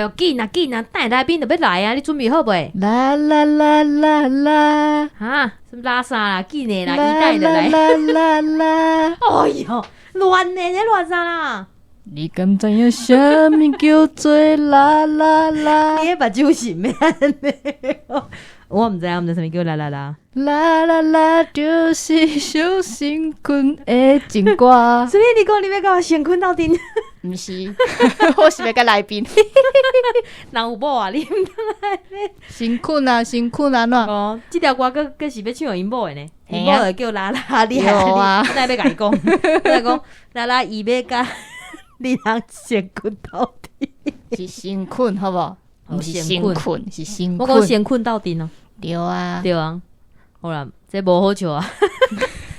喲，緊啊緊啊，等下來賓就欲來啊，你準備好未？啦啦啦啦啦！哈，什麼拉啥啦？緊的啦，伊帶的來。啦啦啦！哎喲，亂的，你亂啥啦？你敢知影啥物叫做啦啦啦？你彼目睭是欲按呢？我毋知影，毋知啥物叫啦啦啦。啦啦啦，就是相先困的情歌。所以你講你欲共我先睏鬥陣？毋是，我是欲共來賓。人有某啊？你毋通按呢？先睏啊，先睏按怎？哦，這條歌閣閣是欲唱予𪜶某的呢？𪜶某會叫啦啦，你對啊？你欲共伊講？我講啦啦，伊欲共你人先睏鬥陣。是先睏，好無？毋是先睏，是先我講先睏鬥陣哦。對啊，對啊。好啦，這無好笑啊！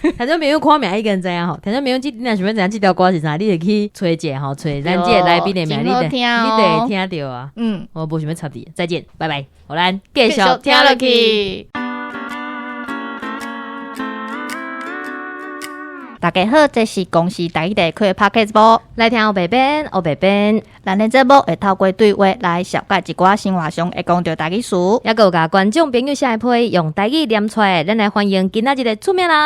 聽眾朋友看名已經知影吼，聽眾朋友，你若想欲知影這條歌是啥，你就去揣一下吼，揣咱這個來賓的名，你就會聽著啊。我無想欲插你，再見，拜拜。好，咱繼續聽落去。大家好，這是公視台語地區的 Podcast 節目，來聽烏白變，烏白變。咱的節目會透過對話來紹介一寡生活上會講著台語詞，猶閣有共觀眾朋友寫的批用台語念出來，咱來歡迎今仔日的出名人，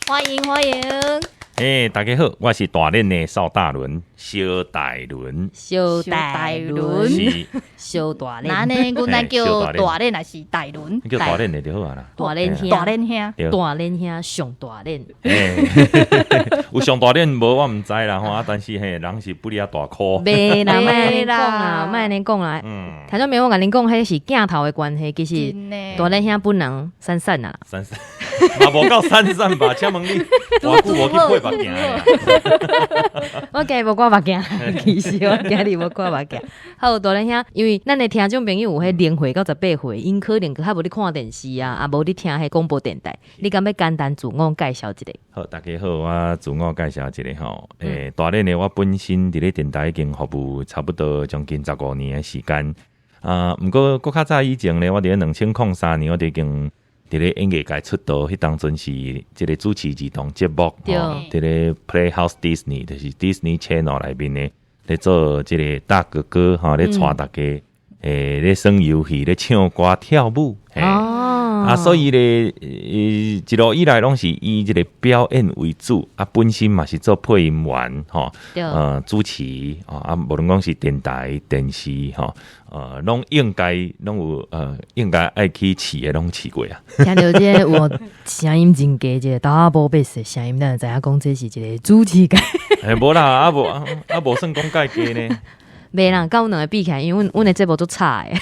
歡迎歡迎。欸，大家好，我是大練的邵大倫，蕭大倫，蕭大倫，是蕭大練。那呢，阮咱叫大練還是大倫？叫大練的就好啊啦。大練兄，大練兄，大練兄上大練。有上大練無？我毋知啦吼，啊，但是嘿，人是不離啊大箍。袂啦，莫按呢講啦，莫按呢講啦。聽眾朋友，我共恁講，彼是鏡頭的關係，其實大練兄本人瘦瘦啊。瘦瘦，嘛無夠瘦瘦吧？請問你偌久無去配目鏡？我今日無掛目鏡，其實我今日無掛目鏡。好，大練兄，因為咱的聽眾朋友有彼0歲到18歲，𪜶可能較無咧看電視啊，啊無咧聽彼廣播電台。你敢欲簡單自我介紹一下？好，大家好，我自我介紹一下吼。大練的我本身佇咧電台已經服務差不多將近15年的時間。啊，毋過閣較早以前咧，我佇咧2003年，我就已經佇咧演藝界出道，彼當陣是這個主持兒童節目，佇咧 Playhouse Disney，就是 Disney Channel 內面的，咧做這個大哥哥，吼，咧帶大家，咧耍遊戲，咧唱歌跳舞，啊，所以咧，一路以來攏是以這個表演為主，啊，本身嘛是做配音員，吼，主持，啊，無論講是電台、電視，吼，攏應該攏有，應該愛去試的攏試過啊。聽著這個有聲音真低，這個 double bass 的聲音，咱就知影講這是一個主持界。欸，無啦，啊無啊無算講介低呢。袂啦，佮阮兩個比起來，因為阮的節目足吵的。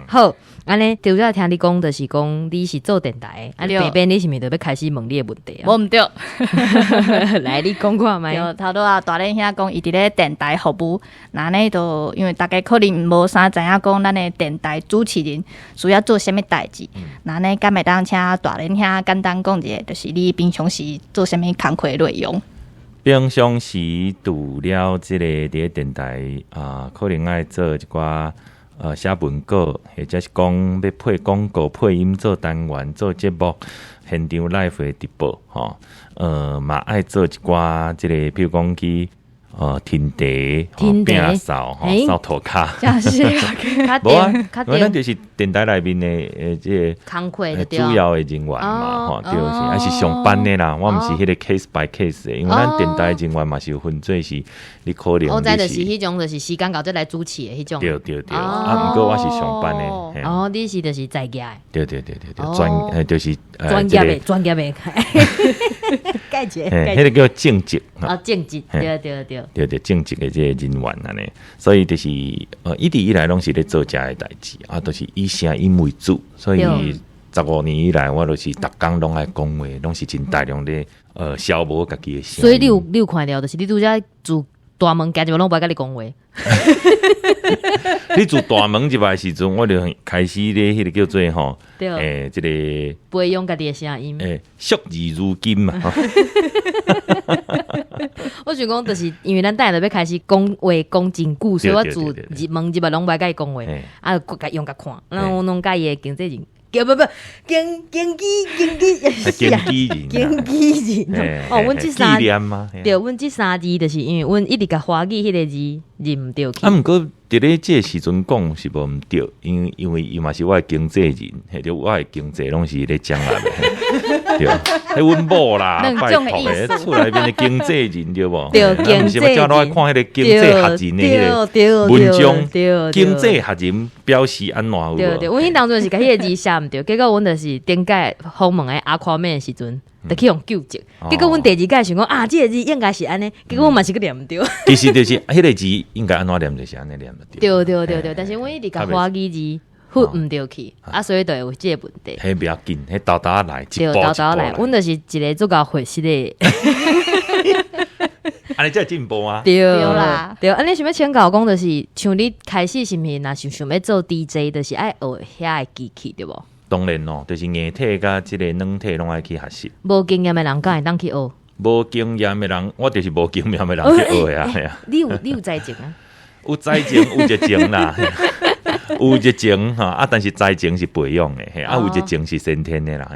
好，按呢，拄才聽你講，就是講你是做電台的，啊，白邊你是毋是就欲開始問你的問題啊？無毋對，來，你講看覓。對，頭拄仔大練兄講，伊佇咧電台服務，那呢就因為大家可能無啥知影講，咱的電台主持人需要做啥物代誌，那呢敢會當請大練兄簡單講一下，就是你平常時做啥物工課內容？平常時除了這個佇咧電台啊，可能愛做一寡寫文稿，或者是講欲配廣告、配音做單元、做節目、現場 live 的直播，吼，嘛愛做一寡這個，比如講去停地、摒掃、吼，掃塗跤。無啊，無咱就是電台內面的這個主要的人員嘛，吼，對，是還是上班的啦。我毋是彼個 case by case 的，因為咱電台人員嘛是有分做是，你可能我知就是彼種，就是時間到才來主持的彼種。對對對，啊，毋過我是上班的。哦，你是就是在業的。對對對對對，專就是專業的，專業的。蓋者，彼個叫正職。啊，正職，對對對。對對，正職的這個人員按呢，所以就是一直以來攏是咧做遮的代誌，啊，都是以聲音為主，所以15年以來，我都是逐工攏愛講話，攏是真大量咧消磨家己的聲音。所以你有看著，就是你拄才自大門行入來，攏無愛共你講話。你自大門入來時陣，我就開始咧，彼個叫做吼，這個培養家己的聲音，惜字如金嘛。我想講，就是因為咱等下就欲開始講話講真久，所以我自入門入來攏無愛共伊講話，啊，閣共用共看，咱我攏佮伊的經紀人。叫不不，經紀經紀經紀人，經紀人。哦，阮這三對，阮這三字就是因為阮一直共華語彼个字認毋著去。啊，毋過佇咧這個時陣講是無毋對，因為伊嘛是我的經紀人，彼著我的經濟攏是咧講啦，對，彼阮某啦，拜託，厝內面的經紀人對無？對，經紀人。毋是我愛看彼個經濟學人的彼個文章，經濟學人表示按怎有無？對對，阮彼當陣是共彼個字寫毋對，結果阮就是頂屆訪問的阿誇面的時陣，就去予糾正。結果阮第二屆想講啊，這個字應該是按呢，結果阮嘛是閣念毋對。其實就是彼個字應該按怎念就是按呢念對。對對對對，但是阮一直共華語字混毋著去，啊，所以就會有這個問題。彼袂要緊，彼沓沓來，對，沓沓來，阮就是一個足𠢕會識的。按呢才會進步啊！對啦，對，按呢想欲請教講，就是像你開始是毋是若想想欲做 DJ，就是愛學遐个機器對無？當然咯，就是硬體佮這個軟體攏愛去學習。無經驗的人敢會當去學？無經驗的人，我就是無經驗的人去學的啊！你有才情啊？有才情，有熱情啦，有熱情吼啊！但是才情是培養的，啊，有熱情是先天的啦。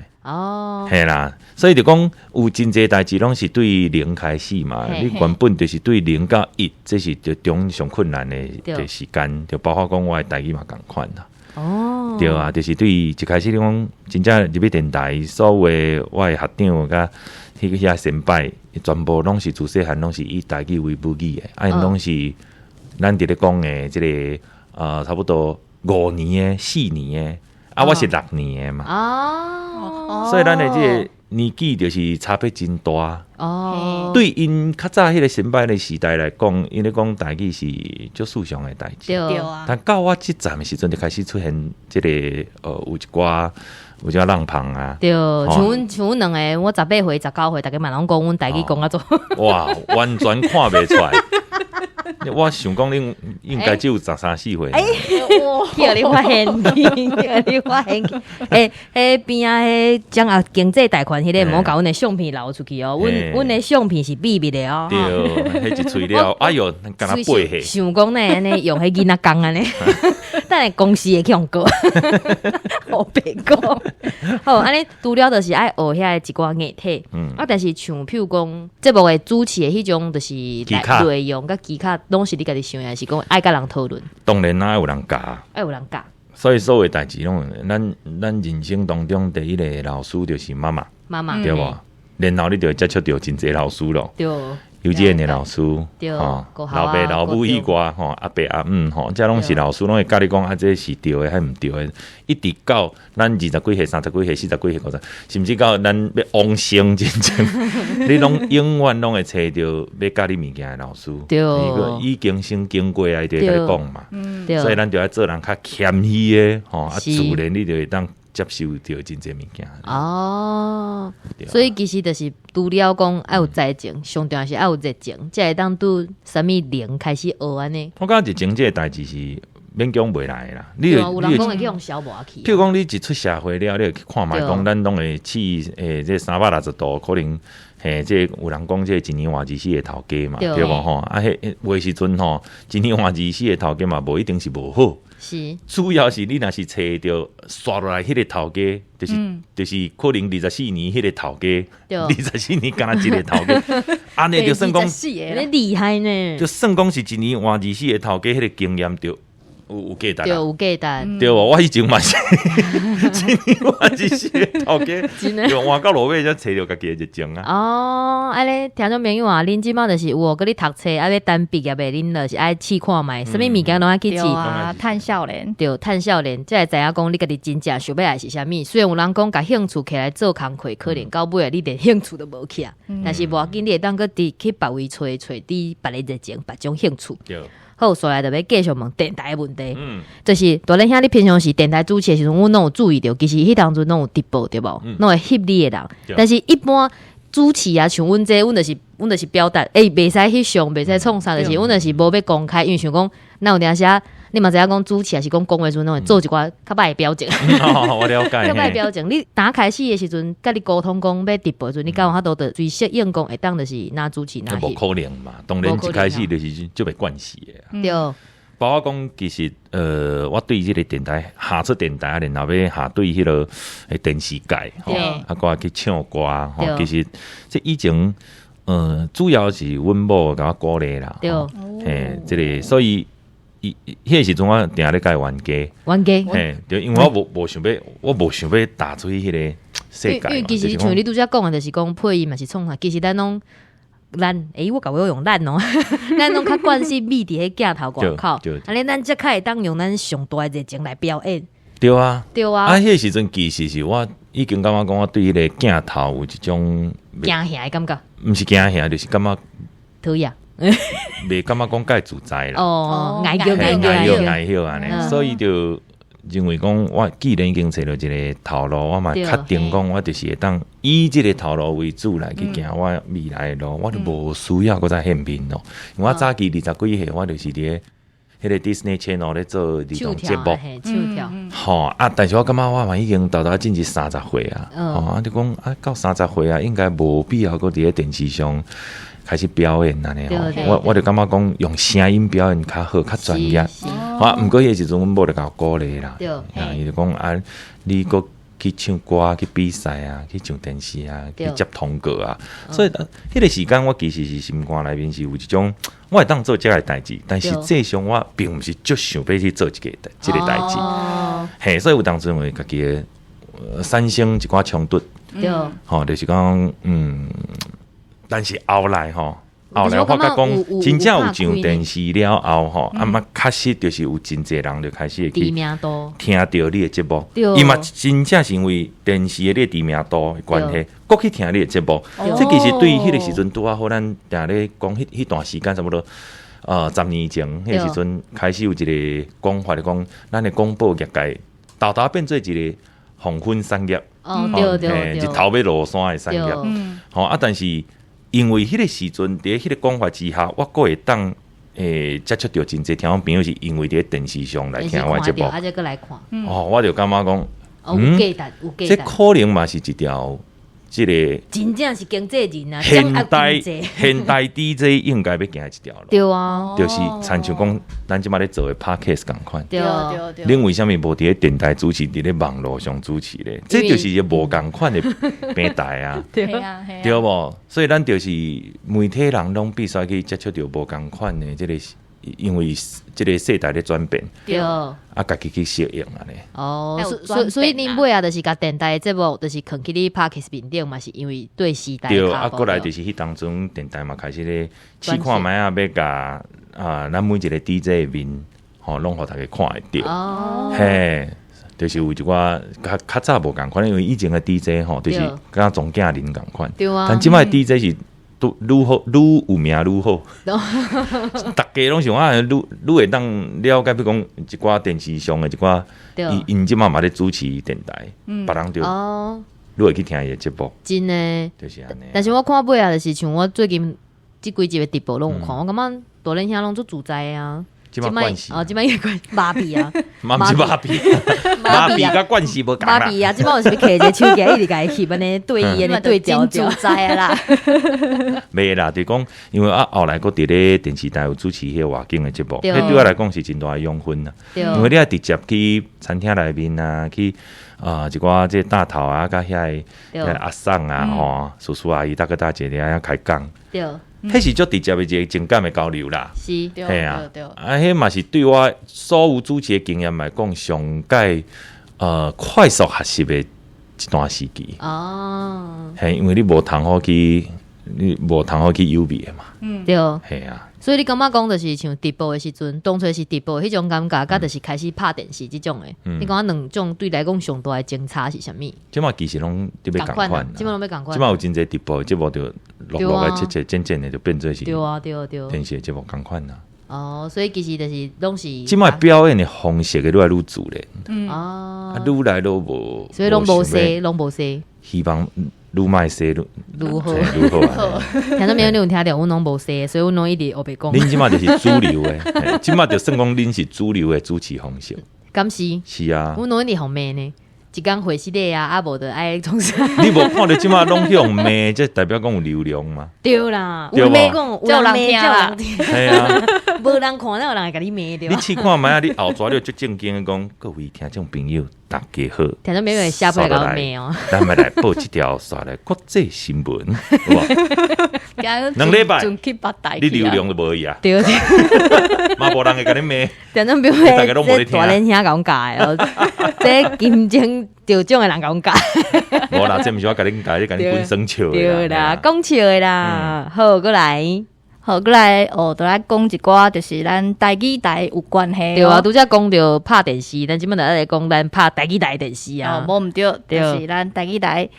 嘿啦，所以就講有真濟代誌攏是對零開始嘛。你原本就是對零到一，這是就中上困難的的時間，就包括講我的台語嘛仝款啦。對啊，就是對一開始你講真正入去電台，所有的我的學長佮彼遐先輩，全部攏是自細漢攏是以台語為母語的，啊，𪜶攏是咱佇咧講的這个差不多5年的、4年的，啊，我是6年的嘛。所以咱的這个年紀就是差別真大。對𪜶較早彼个先輩的時代來講，𪜶咧講台語是足順暢的代誌。對啊。但到我這站的時陣，就開始出現這个有一寡浪旁啊。對，像阮兩个，我18歲、19歲，逐家嘛攏講阮台語講啊做。哇，完全看袂出來。我想講恁應該只有十三四歲。去予你發現去，予你發現去。欸，彼邊仔彼獎學經濟貸款彼个，毋好共阮的相片流出去哦。阮的相片是秘密的哦。對，彼一喙了，哎喲，敢若8歲。想講呢，按呢用彼囡仔工按呢，等下公司會去予告。烏白講。好，按呢除了就是愛學遐一寡硬體，啊，但是像譬如講節目的主持的彼種，就是內容佮技巧，攏是你家己想的，還是講愛佮人討論？當然啦，愛有人教。愛有人教。所以所有代誌攏，咱人生當中第一個老師就是媽媽，媽媽對無？然後你就會接觸著真濟老師咯。幼稚園的老師，吼，老爸老母以外，吼，阿伯阿姆，吼，這攏是老師，攏會教你講啊，這是對的，還毋對的。一直到咱二十幾歲、三十幾歲、四十幾歲、50，甚至到咱欲往生之前，你攏永遠攏會揣著欲教你物件的老師。已經先經過啊，伊就會共你講嘛。所以咱就愛做人較謙虛的，吼，啊，自然你就會當接受著真濟物件。哦，所以其實就是除了講愛有才情，上重要是愛有熱情，才會當對啥物零開始學按呢。我感覺熱情這個代誌是勉強袂來的啦。你有人講會去予消磨去。譬如講，你一出社會了，你會去看覓講，咱攏會試這360度，可能嘿，這有人講這一年換24個頭家嘛，對無吼？啊，彼有的時陣吼，一年換24個頭家嘛，無一定是無好。主要是你若是揣著煞落來彼個頭家，就是可能24年彼個頭家，24年敢若一個頭家，按呢就算講，你厲害呢，就算講是一年換24個頭家，彼個經驗就有價值，對，有價值，對無？我以前嘛是一年換24個頭家，對，換到落尾才揣著家己的熱情啊。哦，按呢，聽眾朋友啊，恁這擺就是有閣咧讀冊，啊欲等畢業的，恁就是愛試看覓，啥物物件攏愛去試。啊，趁少年，對，趁少年，才會知影講你家己真正想欲愛是啥物。雖然有人講共興趣摕來做工課，可能到尾啊，你連興趣都無去啊。但是無要緊，你會當閣佇去別位揣揣佇別个熱情，別種興趣。好，煞來就欲繼續問電台的問題。就是大仁兄，你平常時電台主持的時陣，阮攏有注意著，其實彼當陣攏有直播對無？攏會翕你的人。但是一般主持啊，像阮這，阮就是表達，欸，袂使翕相，袂使創啥，就是阮就是無欲公開，因為想講，若有當時啊，你嘛知影講主持抑是講講話時陣，攏會做一寡較歹的表情。我了解。較歹的表情，你打開始的時陣，佮你溝通講欲直播的時陣，你敢有法度就隨適應講會當就是哪主持哪翕。無可能嘛，當然一開始就是足袂慣勢的。包括講，其實我對這個電台下出電台，然後欲下對彼個電視界，吼，啊，閣去唱歌，吼，其實這以前，主要是阮某共我鼓勵啦，嘿，這個所以，伊彼個時陣我定咧共伊冤家，冤家，嘿，對，因為我無想欲，我無想欲踏出去彼個世界。因為其實像你拄才講的，就是講配音嘛是創啥，其實咱攏。咱欸，我共我用咱哦，咱攏較慣勢覕佇彼鏡頭外口，按呢咱才較會當用咱上大的熱情來表演。對啊，對啊。啊，彼個時陣其實是我已經感覺講，我對彼個鏡頭有一種驚嚇的感覺。毋是驚嚇，就是感覺討厭，袂感覺講蓋自在啦。哦，礙腳礙腳礙腳按呢，所以就認為講，我既然已經揣著一個頭路，我嘛確定講，我就是會當以這個頭路為主來去行我未來的路，我就無需要閣再現面咯。因為我早期二十幾歲，我就是佇咧彼個 Disney Channel 咧做兒童節目，吼啊！但是我感覺我嘛已經沓沓進入三十歲啊，吼啊！就講啊，到三十歲啊，應該無必要閣佇咧電視上開始表演按呢吼。我就感覺講用聲音表演較好，較專業。啊，毋過彼個時陣，阮某就共我鼓勵啦。啊，伊就講啊，你閣去唱歌、去比賽啊，去上電視啊，去接通告啊。所以，彼個時間我其實是心肝內面是有一種，我會當做這個代誌，但實際上我並毋是足想欲去做這個代誌。嘿，所以有當陣會家己的產生一寡衝突。吼，就是講，但是後來吼。後來我發覺講，真正有上電視了後吼，啊嘛確實就是有真濟人就開始會去聽著你的節目，伊嘛真正是因為電視的你的知名度的關係，閣去聽你的節目。這其實對彼個時陣拄仔好，咱定咧講彼段時間差不多，10年前，彼個時陣開始有一個講法，就講咱的廣播業界，沓沓變做一個黃昏產業，日頭欲落山的產業，吼啊，但是。因為彼個時陣，佇彼個講法之下，我閣會當接觸著真濟聽眾朋友，是因為佇電視上來聽我節目。哦，我就感覺講，這可能嘛是一條這個真正是經紀人啊！現代 DJ 應該欲行的一條路。對啊，就是親像講，咱這擺咧做的 Podcast 仝款。對對對。恁為啥物無佇咧電台主持，佇咧網路上主持咧？這就是一個無仝款的平台啊。對啊，對無？所以咱就是媒體人攏必須去接觸著無仝款的這個，因為這個世代咧轉變。對。啊，家己去適應按呢。哦，所以恁尾仔就是共電台的節目，就是囥去你 Podcast 面頂嘛，是因為對時代。對，啊，過來就是彼當陣電台嘛開始咧試看覓仔，欲共啊，咱每一個 DJ 的面，吼，攏予大家看會著。哦。嘿，就是有一寡較較早無仝款，因為以前的 DJ 吼，就是敢若莊敬林仝款。對啊。但這擺 DJ 是都愈好愈有名愈好，逐家攏想啊，愈愈會當了解，比如講一寡電視上的一寡，伊𪜶這擺嘛咧主持電台，別人就愈會去聽伊的節目。真的，就是按呢。但是我看尾仔就是像我最近這幾集的直播攏有看，我感覺大練兄攏足自在的啊。這擺慣勢哦，這擺也慣麻痹啊，嘛毋是麻痹，麻痹佮慣勢無仝麻痹啊，這擺有是欲提一個手機一直共伊翕按呢對伊按呢對焦自在啊啦。袂啦，就是講，因為啊後來閣佇咧電視台有主持彼個外景的節目，彼對我來講是真大的養分啊。因為你愛直接去餐廳內面啊，去啊一寡這大頭啊，佮遐個阿桑啊，吼，叔叔阿姨、大哥大姐佇遐開講。彼是足直接的一個情感的交流啦，是，嘿啊，啊，彼嘛是對我所有主持的經驗來講，上蓋快速學習的一段時期。哦，嘿，因為你無通好去，你無通好去猶豫的嘛。嗯，對，嘿啊。所以你感覺講就是像直播的時陣，當初是直播彼種感覺，佮就是開始拍電視這種的。你感覺兩種對來講上大的相差是啥物？這擺其實攏佇欲仝款，這擺攏欲仝款。這擺有真濟直播節目就錄錄來切切剪剪的，就變做是對啊對啊對。電視節目仝款啦。哦，所以其實就是攏是。這擺表演的方式會愈來愈自然。嗯。哦。啊，愈來愈無。所以攏無勢，攏無勢。希望愈莫勢愈愈好，愈好。聽眾朋友，你有聽著？阮攏無勢，所以阮攏一直烏白講。恁這擺就是主流的，這擺就算講恁是主流的主持方式。敢是？是啊。阮攏一直予罵呢。一工回失禮啊，啊無就愛創啥？你無看著這馬攏去予罵，這代表講有流量嗎？對啦，對無有罵講，有人聽啦，係啊，無人看，哪有人會共你罵對？你試看覓啊？你後逝了足正經的講，各位聽眾朋友，大家好，聽眾朋友下輩共罵哦。咱們來報這條煞來國際新聞，2禮拜，你流量就無去啊？對對，嘛無人會共你罵。聽眾朋友，這大連兄共教的哦，這金鐘得獎的人共教。無啦，這毋是我共恁教，這共恁本身笑的。對啦，講笑的啦。好，閣來，好，閣來哦，就來講一寡，就是咱台語台有關係。對啊，拄才講著拍電視，咱這擺就來講咱拍台語台電視啊。哦，無毋對，就是咱台語台。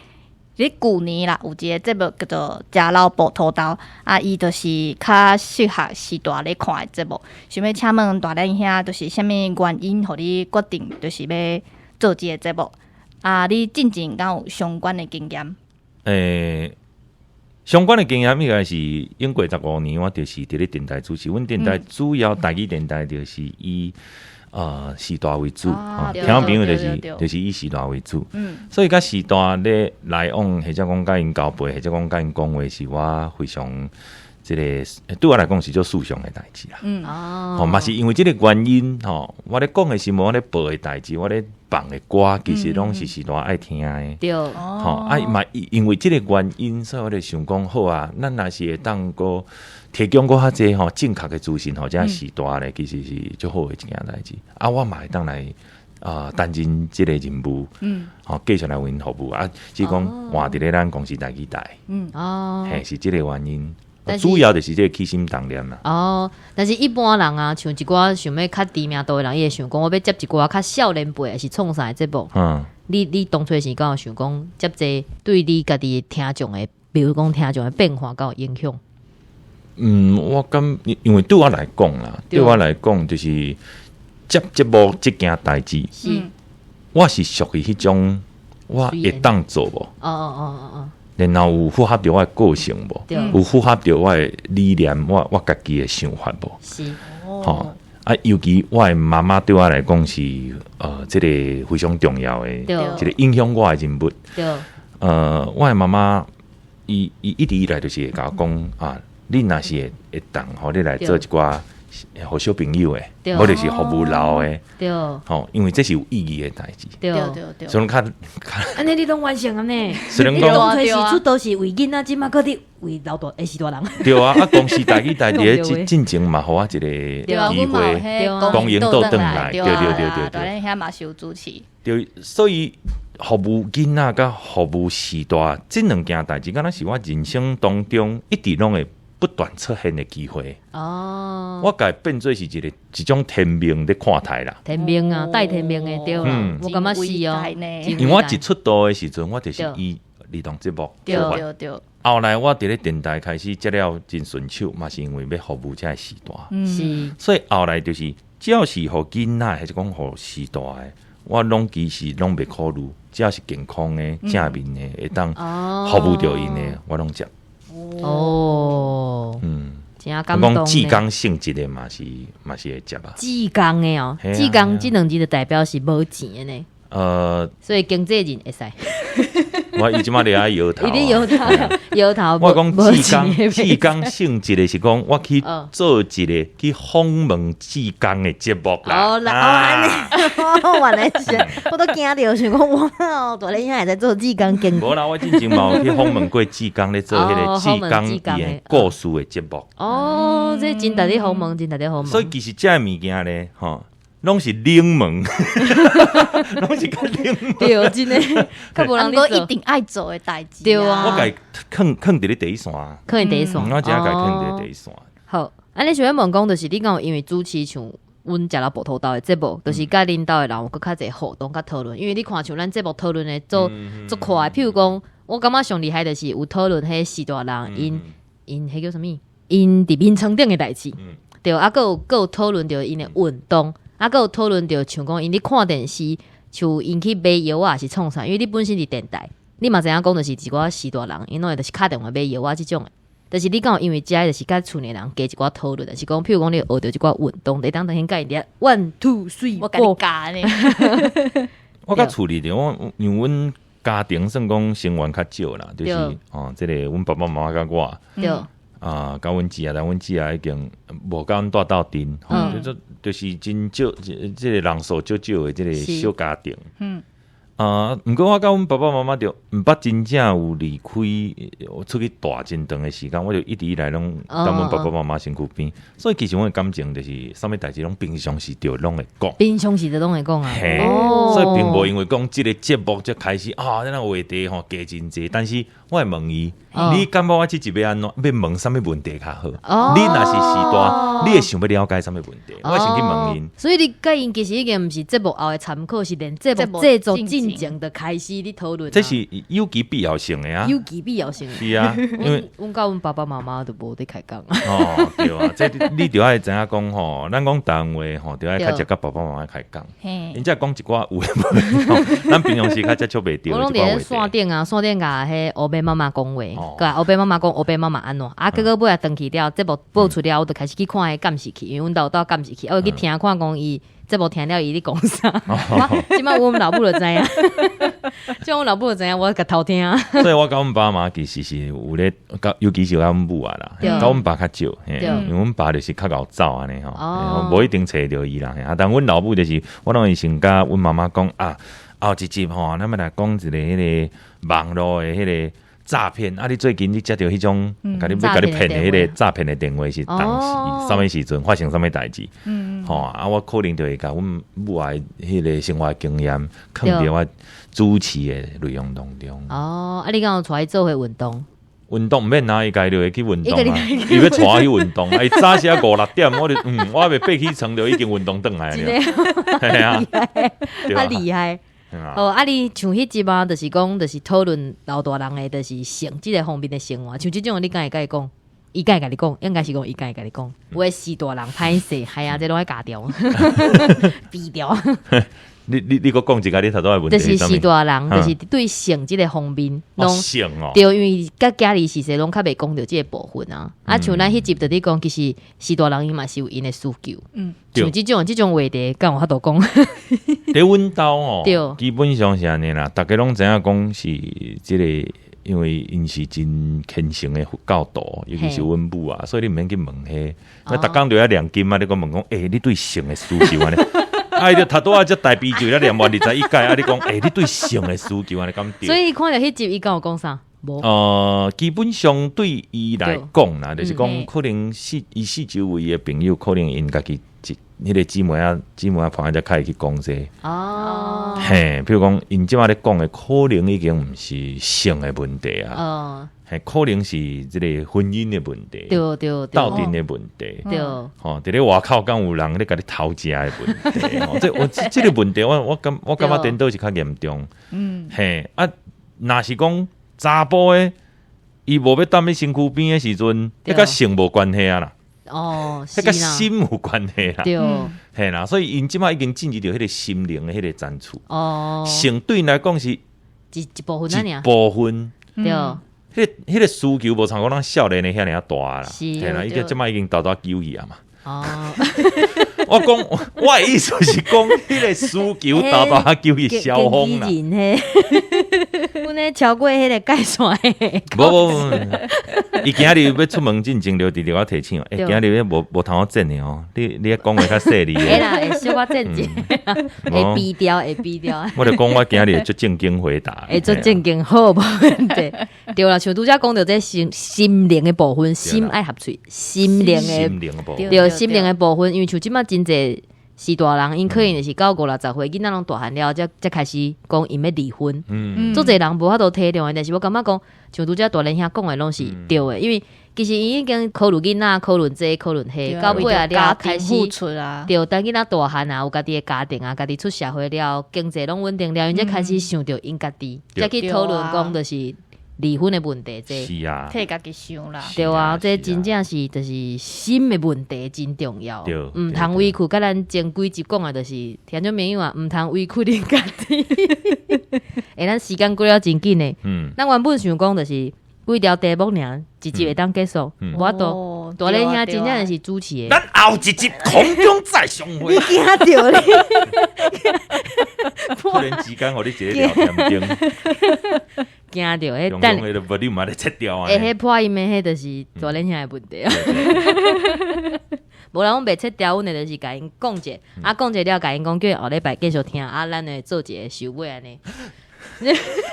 咧舊年啦，有一個節目叫做《食老薄土豆》，啊，伊就是較適合序大咧看的節目。想欲請問大連兄，就是啥物原因，予你決定就是欲做這個節目？啊，你進前敢有相關的經驗？相關的經驗應該是經過15年，我就是佇咧電台主持。阮電台主要台語電台就是以序大為主，聽眾朋友就是以序大為主，所以佮序大咧來往，或者講佮𪜶交陪，或者講佮𪜶講話，是我非常這個對我來講是足順暢的代誌啦。吼嘛是因為這個原因，吼，我咧講的新聞，我咧報的代誌，我咧放的歌，其實攏是序大愛聽的。吼啊嘛因為這個原因，所以我就想講好啊，咱若是會當閣提供閣較濟吼正確的資訊，予遮序大咧，其實是足好的一件代誌。啊，我嘛會當來擔任這個任務，吼繼續來為𪜶服務啊。只是講換佇咧咱公視台語台，嘿，是這個原因。主要就是這個起心動念啦。哦，但是一般人啊，像一寡想欲較知名度的人，伊會想講我欲接一寡較少年輩，還是創啥的節目？你當初時敢有想講接這對你家己聽眾的，比如講聽眾的變化，敢有影響？我感因為對我來講啦，對我來講就是接節目這件代誌，我是屬於彼種我會當做無？然後有符合著我的個性無？有符合著我的理念，我家己的想法無？吼啊，尤其我的媽媽對我來講是這個非常重要的，一個影響我的人物。我的媽媽，伊一直以來就是會共我講啊，你若是會當，予你來做一寡予小朋友的，無就是服務老的，吼，因為這是有意義的代誌。所以較較，按呢你攏完成啊呢？雖然講當初是出道是為囡仔，這馬閣佇為老大，會是大人。對啊，啊公視台語台佇咧進前嘛，予我一個機會，公營倒轉來，對對對對對。大連兄嘛是有主持。對，所以服務囡仔佮服務序大這兩件代誌，敢若是我人生當中一直攏會不斷出現的機會。哦，我共伊變做是一種天命咧看待啦。天命啊，帶天命的對啦。我感覺是哦。因為我一出道的時陣，我就是以兒童節目對對對。後來我佇咧電台開始接了真順手，嘛是因為欲服務這個序大。是。所以後來就是，只要是予囡仔，還是講予序大的，我攏其實攏袂考慮，只要是健康的、正面的，會當服務著𪜶的，我攏接。哦，真感動。講志工性質的嘛是會接啊。志工的哦，志工這兩字就代表是無錢的呢。所以經紀人會使。我伊這馬咧愛搖頭，伊咧搖頭，搖頭。我講志工性質的是講，我去做一個去訪問志工的節目啦。哦啦，哦，原來是，我都驚著，想講哇，大連兄會使做志工經。無啦，我之前嘛有去訪問過志工咧做彼個志工伊的故事的節目。哦，這真值得訪問，真值得訪問。所以其實這个物件咧，吼，攏是冷門，攏是較冷門。對，真的，較無人咧做。一定愛做的代誌。對啊。我共伊囥佇咧第一線。囥佇第一線。我真共伊囥佇咧第一線。好，啊，你想欲問講，就是你敢有因為主持像阮食老薄土豆的節目，就是佮恁兜的人有閣較濟互動、佮討論。因為你看像咱節目討論的做足快，譬如講，我感覺上厲害就是有討論彼序大人，𪜶𪜶彼叫啥物？𪜶佇眠床頂的代誌。對，啊，閣有討論著𪜶的運動。啊，閣有討論著像講，𪜶咧看電視，像𪜶去買藥啊，是創啥？因為你本身佇電台，你嘛知影講，就是一寡序大人，𪜶攏會就是敲電話買藥啊，這種的。但是你敢有因為遮就是佮厝內人加一寡討論，就是講，譬如講你學著一寡運動，會當當天佮𪜶佇遐 one two three 我共你教呢。我較處理著，我因為阮家庭算講成員較少啦，就是哦，這個阮爸爸媽媽佮我，啊，佮阮姊啊，但阮姊啊已經無佮阮蹛鬥陣，就是真少，這個人數少少的這個小家庭。啊，毋過我佮阮爸爸媽媽就毋捌真正有離開出去蹛真長的時間，我就一直以來攏踮阮爸爸媽媽身軀邊，所以其實阮的感情就是啥物代誌攏平常時就攏會講，平常時就攏會講啊，嘿，所以並無因為講這個節目才開始啊，這個話題吼加真濟，但是我會問伊，你感覺我這集欲按怎？欲問啥物問題較好？你若是序大，你會想欲了解啥物問題？我會先去問𪜶。所以你佮𪜶其實已經毋是節目後的參考，是連節目製作進前就開始咧討論。這是有其必要性的啊，有其必要性。是啊，因為阮佮阮爸爸媽媽都無咧開講。哦，對啊，這你著愛知影講吼，咱講台灣話吼，著愛較捷佮爸爸媽媽開講。𪜶才講一寡有的無的，咱平常時較接觸袂著。我攏佇咧線頂啊，線頂共彼烏白媽媽講話，共烏白媽媽講烏白媽媽按怎，啊，結果尾仔轉去了，節目播出了，我就開始去看彼監視器，因為阮兜有兜監視器，我去聽看講伊節目聽了伊咧講啥。我這擺阮老母就知影，這阮老母就知影，我共偷聽。所以我佮阮爸媽其實是有咧，尤其是佮阮母啊啦，佮阮爸較少，因為阮爸就是較𠢕走按呢吼，無一定揣著伊啦。啊，但阮老母就是我攏會先佮阮媽媽講啊，後一集吼，咱欲來講一個彼個網路的彼個詐騙啊！你最近你接著彼種，共你欲共你騙的彼個詐騙的電話是當時啥物時陣發生啥物代誌？吼啊！我可能就會共阮母的彼個生活經驗，囥佇我主持的內容當中。哦，啊！你敢有帶伊做伙運動？運動毋免啊，伊家己就會去運動啊。伊欲帶我去運動，伊早時啊五六點，我就我猶未爬起床就已經運動轉來了。嘿啊，啊厲害！哦，啊！你像彼集啊，就是講，就是討論老大人的，就是性這個方面的生活。像這種，你敢會共伊講？伊敢會共你講？應該是講伊敢會共你講。有的序大人歹勢，係啊，這攏愛鉸掉，避掉。你閣講一下，你頭拄仔問題就是序大人，就是對性這個方面，攏性哦，對，因為佮囝兒時勢攏較袂講著這個部分啊。啊，像咱彼集就佇講，其實序大人伊嘛是有𪜶的需求。像這種話題，敢有法度講？佇阮兜吼，基本上是按呢啦，逐家攏知影講是這個，因為𪜶是真虔誠的佛教徒，尤其是阮母啊，所以你毋免去問彼，那逐工就愛念經啊，你閣問講，欸，你對性的需求按呢？啊！伊就頭拄仔這大悲咒咧念完21解，啊！你講，欸，你對性的需求按呢敢對？所以看著彼集，伊敢有講啥？無。基本上對伊來講啦，就是講可能伊四周圍的朋友，可能𪜶家己一彼個姊妹仔、姊妹仔朋友才較會去講這個。嘿，比如講，𪜶這擺咧講的，可能已經毋是性的問題啊。嘿，可能是這個婚姻的問題，鬥陣的問題，吼，佇咧外口敢有人咧共你偷食的問題，吼，這我這個問題，我感覺顛倒是較嚴重。嘿，啊，若是講查埔的，伊無欲踮咧身軀邊的時陣，彼佮性無關係啊啦。彼佮心有關係啦。嘿啦，所以𪜶這擺已經進入著彼個心靈的彼個層次。性對𪜶來講是一部分一部分。彼個需求無像講咱少年的遐爾仔大啦，嘿啦，伊這擺已經沓沓糾去啊嘛。我講，我的意思是講，彼個需求沓沓糾去消風啦。阮咧超過彼個界線的。無無無，伊今日欲出門進前就直直我提醒，欸，今日無通好剪的哦，你講話較細膩。會啦，會小可剪一下，會避掉，會避掉。我就講我今日會足正經回答。會足正經好，無問題。對啦，像拄才講著這心靈的部分，心愛合喙，心靈的，對，心靈的部分，因為像這擺真濟序大人，𪜶可能就是到五六十歲，囡仔攏大漢了，才開始講𪜶欲離婚。足濟人無法度體諒的，但是我感覺講，像拄才大連兄講的攏是對的，因為其實𪜶已經考慮囡仔，考慮這，考慮彼，到尾仔了開始，對，等囡仔大漢啊，有家己的家庭啊，家己出社會了，經濟攏穩定了，𪜶才開始想著𪜶家己，才去討論講就是離婚的問題，這是啊，替家己想啦，對啊，這真正是就是心的問題真重要，毋通委屈，佮咱前幾集講的，就是聽眾朋友啊，毋通委屈恁家己。欸，咱時間過了真緊的，咱原本想講就是幾條題目爾，一集會當結束，無法度。大连兄真正是主持的。咱后一集空中再相会。你惊著你？突然之间，予你一个聊天灯。惊著，彼等。用迄个你嘛咧切掉啊！欸，彼破音的，彼就是大连兄的问题啊。无啦，阮袂切掉，阮的就是共𪜶讲者，啊，讲者了，共𪜶讲，叫𪜶后礼拜继续听，啊，咱会做一个收尾按呢。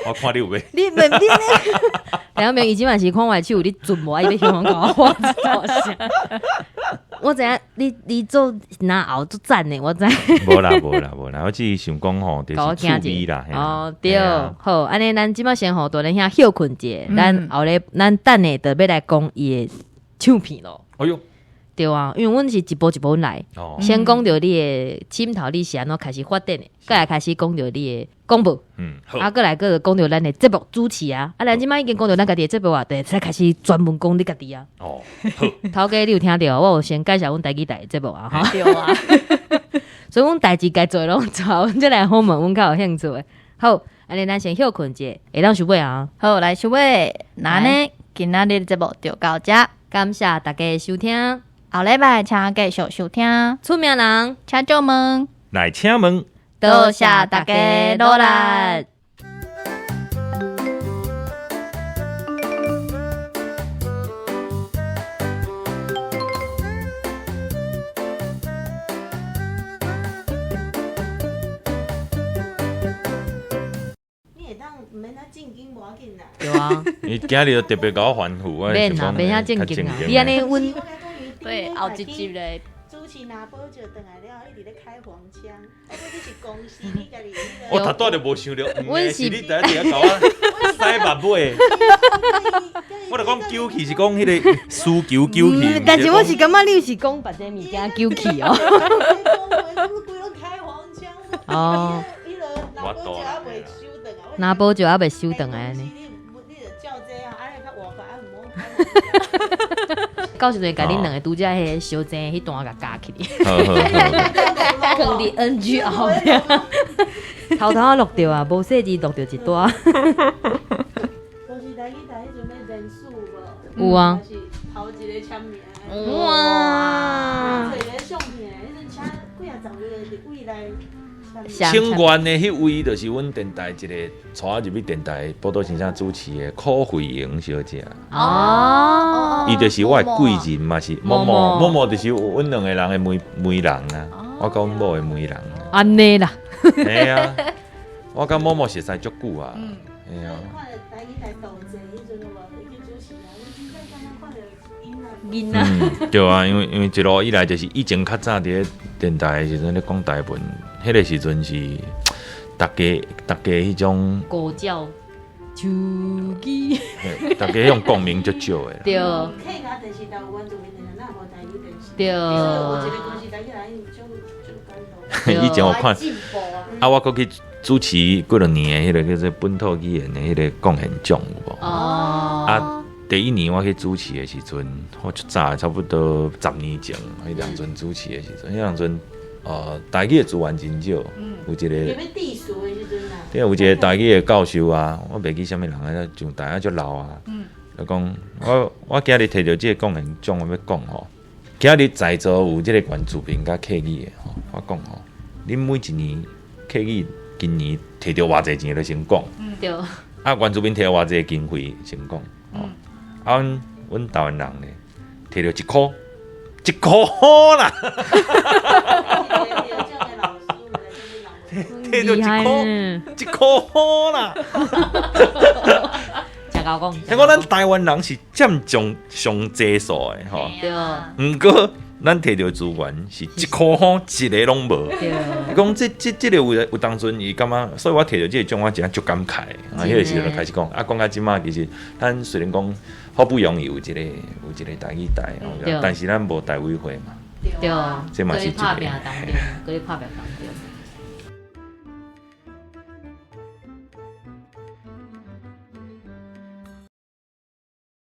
我看你有袂？你袂你？听众朋友，伊这摆是看我的手，你准无？伊欲向我讲我声。我知影你你做哪后足赞的，我知。无啦无啦无啦，我只是想讲吼，就是趣味啦。哦对，好，按呢咱这摆先予大连兄歇睏者，咱后日咱等下就欲来讲伊的唱片咯。哎哟。对啊，因为阮是一步一步来，先讲著你的枕头，你是按怎开始发展的，阁来开始讲著你的广播，啊，阁来阁讲著咱的节目主持啊，啊，咱这摆已经讲著咱家己的节目啊，对，才开始专门讲你家己啊。哦，好，头家你有听著？我有先介绍阮台语台的节目啊，哈。对啊，所以阮代志该做的拢做，阮才来访问阮较有兴趣的。好，按呢咱先歇睏者，会当收尾啊。好，来收尾，那呢，今仔日的节目就到遮，感谢大家收听。后礼拜请继续收听。出名人，请借问，来请问，多谢大家努力。你会当毋免遐正经无要紧啦。对啊。你今日特别共我吩咐，我免啦，免遐正经啊。你按呢阮。对，后一集咧。主持拿宝就转来了，一直咧开黄腔。我你是公司，你家己。我头拄就无想著，毋是你第一伫遐共我使目尾。我就讲纠气是讲彼个需求纠气。但是我是感觉你是讲别个物件纠气哦。哦。拿宝就犹未收转来按呢。到时阵共恁两个拄则彼个相争彼段共加起来，囥伫 NG 后壁，偷偷仔录著啊，无细致录著一段。有啊。头一个签名。哇！请愿的彼位，就是阮电台一个带我入去电台报道先生主持的柯慧莹小姐。哦，伊就是我的贵人嘛，是某某某某，就是阮两个人的媒媒人啊。我佮阮某的媒人。按呢啦。嘿啊，我佮某某熟似足久啊。嘿啊。嗯，对啊，因为因为一路以来就是以前较早伫咧电台的时阵咧讲台文，彼个时阵是逐家逐家彼种高照手机，逐家彼种共鸣足少的。对。对。以前我看，啊，我阁去主持几落年的彼个叫做本土语言的彼个贡献奖有无？哦。啊。第一年我去主持的时阵，我足早，差不多10年前，彼当阵主持的时阵，彼当阵台语的资源真少，有一个，对，有一个台语的教授啊，我袂记啥物人啊，上台啊足老啊，就讲我我今日提著这个贡献奖，我欲讲吼，今日在座有这个原住民佮客语的吼，我讲吼，恁每一年客语今年提著偌济钱，就先讲，对，啊，原住民提偌济经费先讲，吼。啊，阮阮台湾人咧，提著一箍，一箍啦，提著一箍，一箍啦。诚𠢕讲，听讲咱台湾人是占上上济数的吼，对。毋过咱提著资源是一箍吼，一个拢无。伊讲这这这个有有当阵伊感觉，所以我提著这个奖，我真正足感慨。啊，彼个时阵就开始讲，啊，讲到这摆其实咱虽然讲。好不容易有一个有一个台语台，但是咱无台委会嘛。对，这嘛是一个。阁咧拍拼当中，阁咧拍拼当中。